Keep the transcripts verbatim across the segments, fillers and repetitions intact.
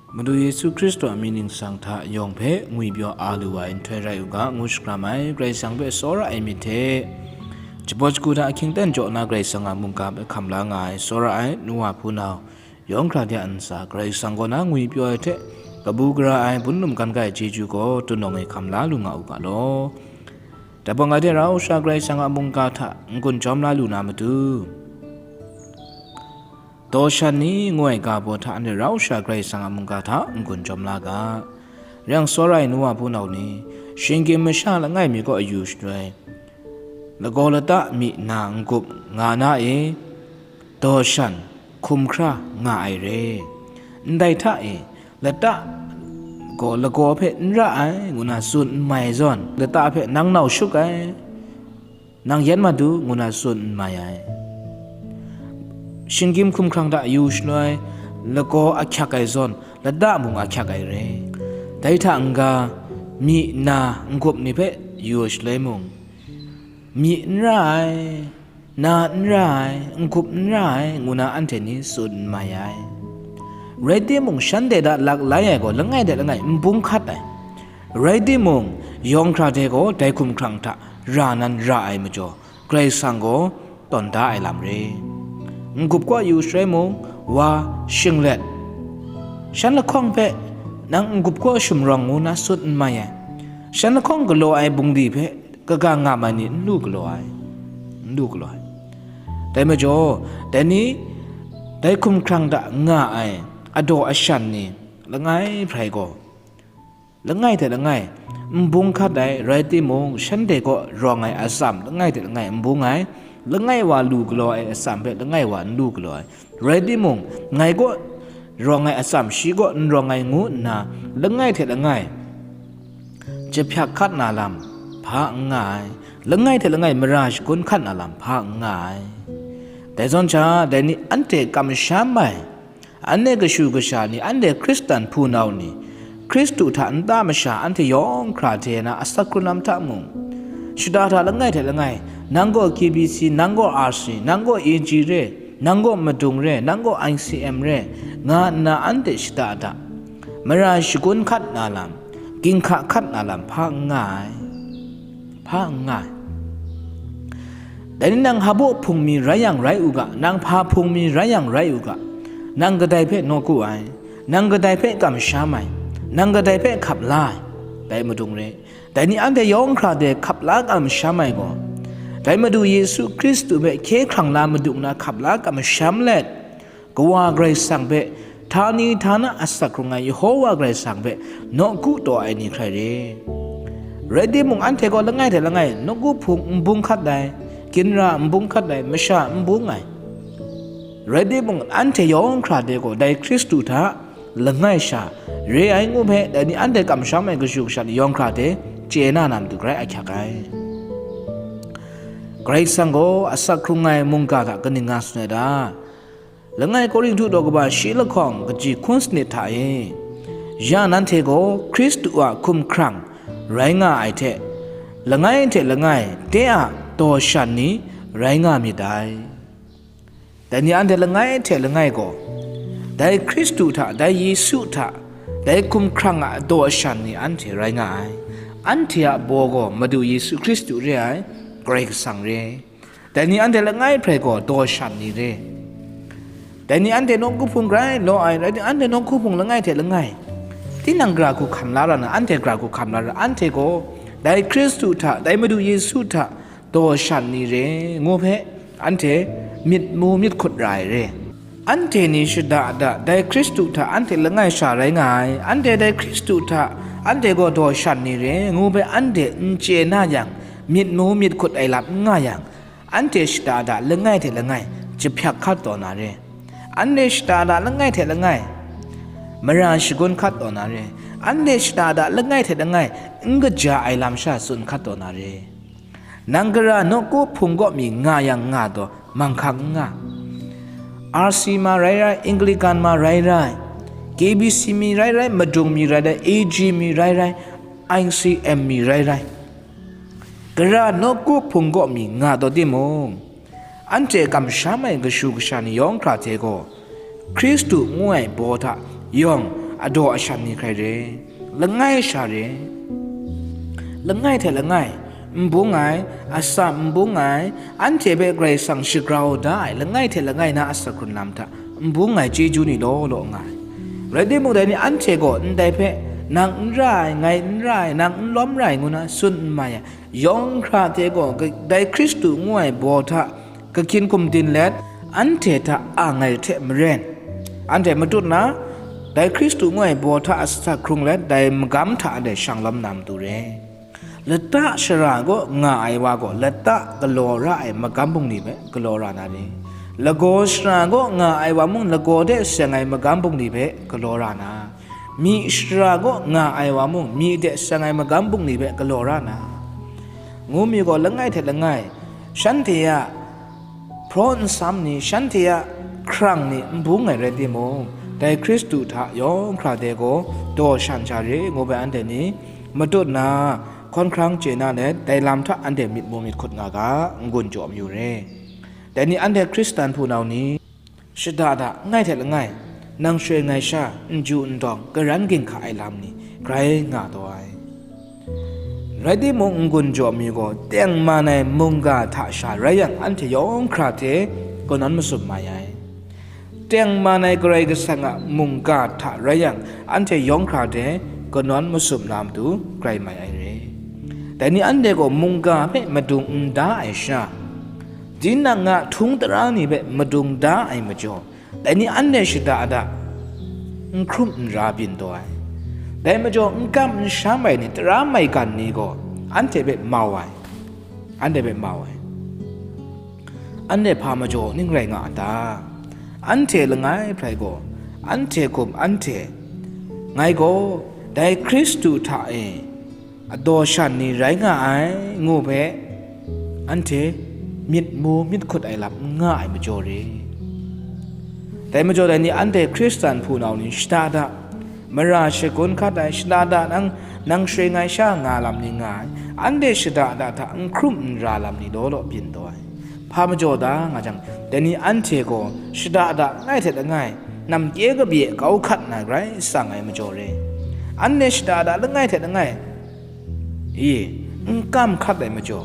Madu Yesu Hkristu a mying ningsang hta yawng hpe ngwipyaw a lu ai nhtoi rai u ga, ngu shakram ai. Karai Kasang hpe tsawra ai myit hte, jahpaw jagu hta ahkying ten jaw na Karai Kasang a mungga hpe hkam la nga ai, tsawra ai nu wa hpunau, yawng hkra de a ntsa, Karai Kasang kaw na ngwipyaw ai hte kabu gara ai, bun lum kan ga ai chyeju gaw tunawng e hkam la lu nga u ga law. Dai hpang ga de rau sha Karai Kasang a mungga hta n-gun jawm la lu na matu, Daw shan ni ngu ai ga baw hta anhte rau sha Karai Kasang a mungga hta n-gun jawm la ga. Rai yang, tsawra ai nu wa hpunau ni, shinggyim masha langai mi kaw a yu shaloi, lagaw lata myi na n-gup nga na e, daw shan hkum hkra nga ai re. Ndai hta e, lata gaw lagaw hpe n ra ai, ngu na tsun n mai zawn, lata hpe nang nau shuk ai, nang yan mat u, ngu na tsun n mai ai. Shinggyim hkumhkrang hta yu shaloi, lagaw ahkyak ai zawn, lata mung ahkyak ai re. Dai hta n-ga, myi na n-gup ni hpe yu ai shaloi mung, myi n ra ai, na n ra ai, n-gup n ra ai, ngu na anhte ni tsun n mai ai. Rai timung, shanhte hta lak lai ai gaw langai hte langai n bung hkat ai. Rai timung, yawng hkra hte gaw dai hkumhkrang hta ra nan ra ai majaw, Karai Kasang gaw tawn da ai lam re. N-gup kaw yu shaloi mung, wa shinglet, shan lahkawng hpe nang n-gup kaw shumrawng ngu na tsun n mai ai. Shan lahkawng galaw ai bungli hpe kaga ngam ai ni n lu galaw ai, n lu galaw ai. Dai majaw, dai ni, dai hkumhkrang hta nga ai adaw ashan ni langai hprai gaw, langai hte langai n bung hkat ai, rai timung, shanhte kaw rawng ai atsam langai hte langai n bung ai, langai wa lu galaw ai atsam hpe langai wa n lu galaw ai, rai timung, ngai kaw rawng ai atsam shi kaw n rawng ai ngu nna, langai hte langai jahpyak hkat na lam hpa n nga ai, langai hte langai mara shagun hkat na lam hpa n nga ai. Dai zawn sha, dai ni anhte kamsham ai, anhte kashu kasha ni, anhte Hkristan hpunau ni, Hkristu hta nta masha anhte yawng hkra hte na asak hkrung lam hta mung, shada hta langai hte langai, nang gaw K B C, nang gaw R C, nang gaw A G re, nang gaw Madung re, nang gaw I C M re, nga nna anhte shada hta mara shagun hkat na lam, ginhka hkat na lam hpa n nga ai, hpa n nga ai. Dai ni nang Hpabaw Hpung mi rai yang rai u ga, nang hpa hpung mi rai yang rai u ga, nang kadai hpe nawku ai, nang kadai hpe kamsham ai, nang kadai hpe hkap la ai, dai madung re. Dai ni anhte yawng hkra de hkap la kamsham ai gaw, dai Madu Yesu Hkristu hpe hkye hkrang la madu nna hkap la kamsham let, Kawa Karai Kasang hpe htani htana asak hkrung ai Yehowa Karai Kasang hpe nawku taw ai ni hkrai re. Rai timung, anhte gaw langai hte langai nawku hpung n bung hkat ai, ginra n bung hkat ai, masha n bung ai. Rai timung, anhte yawng hkra de gaw dai Hkristu hta langai sha re ai ngu hpe, dai ni anhte kamsham ai kashu kasha ni yawng hkra de chye na na matu grai ahkyak ai. Karai Kasang gaw asak hkrung ai mungga hta kaning nga tsun ai ta? Langai Korinhtu daw kaba shi lahkawng kaji hkun sanit hta e, ya nanhte gaw Hkristu a hkumhkrang rai nga ai hte, langai hte langai de a daw shan ni rai nga myit dai. Dai ni anhte langai hte langai gaw, dai Hkristu hta, dai Yesu hta, dai hkumhkrang a daw shan ni anhte rai nga ai. Anhte a baw gaw Madu Yesu Hkristu re ai, Karai Kasang re. Dai ni anhte langai hprai gaw daw shan ni re. Dai ni anhte nawku hpung grai law ai rai timung, anhte nawku hpung langai hte langai, tinang gara hku hkam la ra na, anhte gara hku hkam la ra, anhte gaw dai Hkristu hta, dai Madu Yesu hta daw shan ni re, ngu hpe anhte myit mu myit hkut ra ai re. Anhte ni shada da dai Hkristu hta anhte langai sha rai nga ai, anhte dai Hkristu hta anhte gaw daw shan ni re, ngu hpe anhte n chye na yang, myit mu myit hkut ai lam n nga yang, anhte shada da langai hte langai jahpyak hkat taw na re. Anhte shada da langai hte langai mara shagun hkat taw na re. Anhte shada da langai hte langai n kaja ai lam sha tsun hkat taw na re. Nang gara nawku hpung kaw mi nga yang nga taw, manghkang n nga. R C ma rai rai, Anglican ma rai rai, K B C mi rai rai, Madung mi rai rai, A G mi rai rai, I C M mi rai rai, gara nawku hpung kaw mi nga taw timung, anhte kamsham ai kashu kasha ni yawng hkra hte gaw, Hkristu ngu ai baw hta yawng adaw ashan ni hkrai re, langai sha re, langai hte langai, n bung ai, atsam n bung ai, anhte hpe Karai Kasang shagrau da ai, langai hte langai na asak hkrun lam hta n bung ai chyeju ni law law nga ai. Rai timung, dai ni anhte gaw ndai hpe, "Nang n ra ai, ngai n ra ai, nang n lawm ra ai," ngu na tsun n mai ai. Yawng hkra hte gaw, dai Hkristu ngu ai baw hta kahkyin hkum din let, anhte hta ang ai hte maren, anhte matut na, dai Hkristu ngu ai baw hta asak hkrung let, dai magam hta anhte shang lawm na matu re. Lata shara kaw nga ai wa gaw, lata galaw ra ai magam bungli hpe galaw ra na re. Lagaw shara kaw nga ai wa mung, lagaw de seng ai magam bungli hpe galaw ra na. Myi shara kaw nga ai wa mung, myi de seng ai magam bungli hpe galaw ra na. Ngu mi gaw, langai hte langai, shanhte a hpraw nsam ni, shanhte a hkrang ni n bung ai rai timung, dai Hkristu hta yawng hkra de gaw daw shan sha re ngu bai anhte ni matut na, hkawn hkrang chye na let, dai lam hta anhte myit mu myit hkut nga ga, n-gun jaw mayu re. Dai ni anhte Hkristan hpunau ni, shada da, langai hte langai, nang shaloi ngai sha, n ju n dawng, karan ginhka ai lam ni, grai nga taw ai. Rai timung, n-gun jaw mi gaw, tengman ai mungga hta sha rai yang, anhte yawng hkra hte kanawn masum mai ai. Tengman ai Karai Kasang a mungga hta rai yang, anhte yawng hkra hte kanawn masum na matu grai mai ai re. Dai ni anhte gaw mungga hpe madung n da ai sha, tinang a htung tara ni hpe madung da ai majaw, dai ni anhte shada da, n hkrum n ra byin taw ai. Dai majaw, n kam n sham ai ni, tara maigan ni gaw anhte hpe mau ai, anhte hpe mau ai. Anhte hpa majaw ning rai nga a ta? Anhte langai hprai gaw, anhte hkum anhte, ngai gaw dai Hkristu hta e adaw shan ni rai nga ai, ngu hpe, anhte myit mu myit hkut ai lam n nga ai majaw re. Dai majaw, dai ni anhte Hkristan hpunau ni shada da, mara shagun hkat ai, shada da nang, nang shaloi ngai sha nga lam ni nga ai, anhte shada da hta n hkrum n ra lam ni law law byin taw ai. Hpa majaw da nga jang, dai ni anhte gaw shada da langai hte langai, nam kye kabye kau hkat na grai tsang ai majaw re. Anhte shada da langai hte langai, i, n kam hkat ai majaw,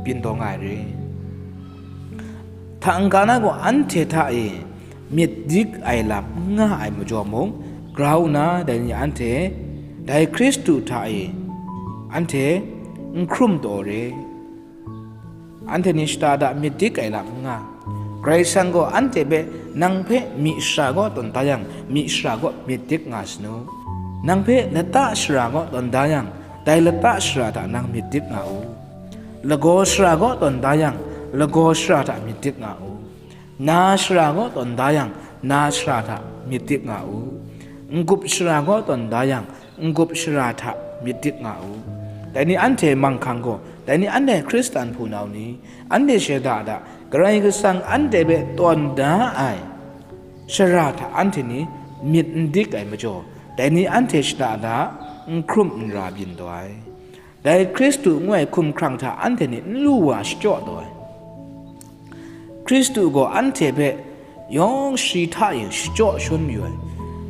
byin taw nga ai re. Hta n-ga na gaw anhte hta e myit dik ai lam n nga ai majaw mung, grau nna dai ni anhte, dai Hkristu hta e anhte n hkrum taw re. Anhte ni shada da myit dik ai lam n nga. Karai Kasang gaw anhte hpe, "Nang hpe myi shara kaw tawn da yang, myi shara kaw myit dik nga sanu. Nang hpe lata shara kaw tawn da yang, dai lata shara hta nang myit dik nga u. Lagaw shara kaw tawn da yang, lagaw shara hta myit dik nga u. Na shara kaw tawn da yang, na shara hta myit dik nga u. N-gup shara kaw tawn da yang, n-gup shara hta myit dik nga u." Dai ni anhte manghkang gaw, dai ni anhte Hkristan hpunau ni, anhte shada da, Karai Kasang anhte hpe tawn da ai shara hta anhte ni myit n dik ai majaw, dai ni anhte shada da, n hkrum n ra byin taw ai. Dai Hkristu ngu ai hkumhkrang hta anhte ni n lu wa shachyaw taw ai. Hkristu gaw anhte hpe yawng shi hta e shachyaw shangun mayu ai.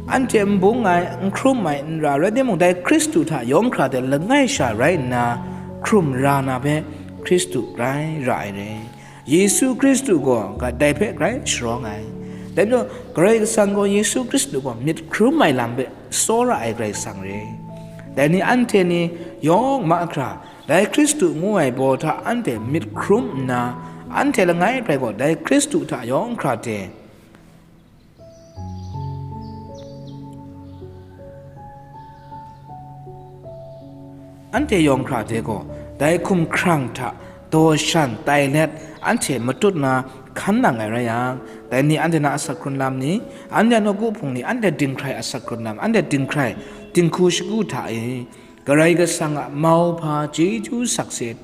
Anhte n bung ai, n hkrum ai, n ra, rai timung, dai Hkristu hta yawng hkra hte langai sha rai nna, hkrum ra na hpe Hkristu grai ra ai re. Yesu Hkristu gaw ga-, dai hpe grai sharawng ai. Dai majaw, Karai Kasang gaw Yesu Hkristu gaw myit hkrum ai lam hpe tsawra ai Karai Kasang re. Dai ni anhte ni yawng mahkra, dai Hkristu ngu ai baw hta anhte myit hkrum nna, anhte langai hpe gaw dai Hkristu hta yawng hkra hte, anhte yawng hkra hte gaw, dai hkumhkrang hta daw shan tai let, anhte matut na hkan nang ai rai yang, dai ni anhte na asak hkrun lam ni, anhte a nawku hpung ni, anhte dinghkrai asak hkrun lam, anhte dinghkrai dinghku shagu hta e, Karai Kasang a mauhpa chyeju sakse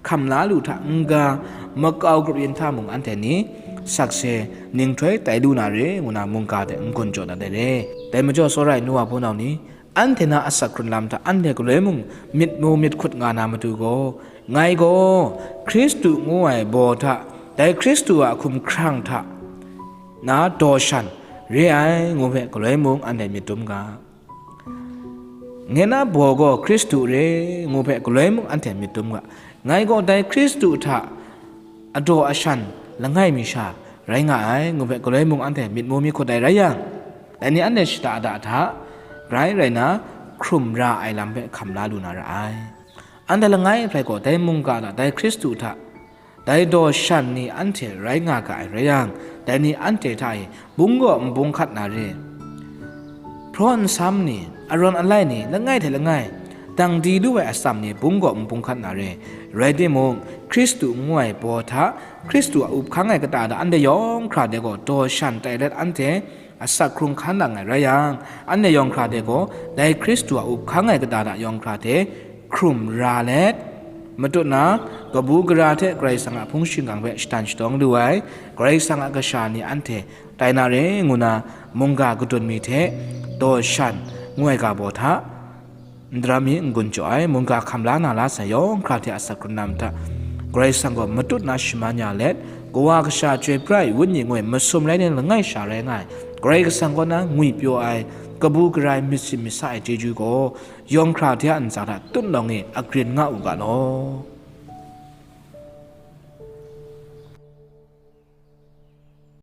hkam la lu hta n-ga, makau grup yin hta mung anhte ni sakse ninghtoi tai lu na re, ngu na mungga hte n-gun jaw dat ai re. Dai majaw, tsawra ai nu wa hpunau ni, anhte na asak hkrun lam hta anhte galoi mung myit mu myit hkut nga na matu gaw, ngai gaw Hkristu ngu ai baw hta, dai Hkristu a hkumhkrang hta na daw shan re ai, ngu hpe galoi mung anhte myit dum ga. Nge na baw gaw Hkristu re, ngu hpe galoi mung anhte myit dum ga. Ngai gaw dai Hkristu hta adaw ashan langai mi sha rai nga ai, ngu hpe galoi mung anhte myit mu mi hkut ai rai yang, dai ni anhte shada da hta grai rai na, hkrum ra ai lam hpe hkam la lu na ra ai. Anhte langai hpe gaw dai mungga hta dai Hkristu hta dai daw shan ni anhte rai nga ga ai rai yang, dai ni anhte hta e bung gaw n bung hkat na re. Hpraw nsam ni, arawn alai ni, langai hte langai, dang di lu ai atsam ni bung gaw n bung hkat na re. Rai timung, Hkristu ngu ai baw hta, Hkristu a up hkang ai kata hta anhte yawng hkra de gaw daw shan tai let anhte asak hkrung hkan nang ai rai yang, anhte yawng hkra de gaw dai Hkristu a up hkang ai kata hta yawng hkra de hkrum ra let, matut na, kabu gara hte Karai Kasang a hpung shingkang hpe shatan shadawng lu ai, Karai Kasang a kasha ni anhte tai na re ngu na, mungga kadun mi hte daw shan ngu ai ga baw hta, n daram mi n gun jaw ai, mungga hkam la na la sai yawng hkra hte asak hkrung na mata, Karai Kasang gaw matut na shaman ya let, Kawa Kasha Chyoi Pra ai Wenyi ngu ai masum rai na langai sha rai nga ai, Karai Kasang kaw na ngwipyaw ai, kabu gara ai, myit sin myit sa ai chyeju gaw, yawng hkra hte a ntsa hta tutnawng e agrin nga u ga law.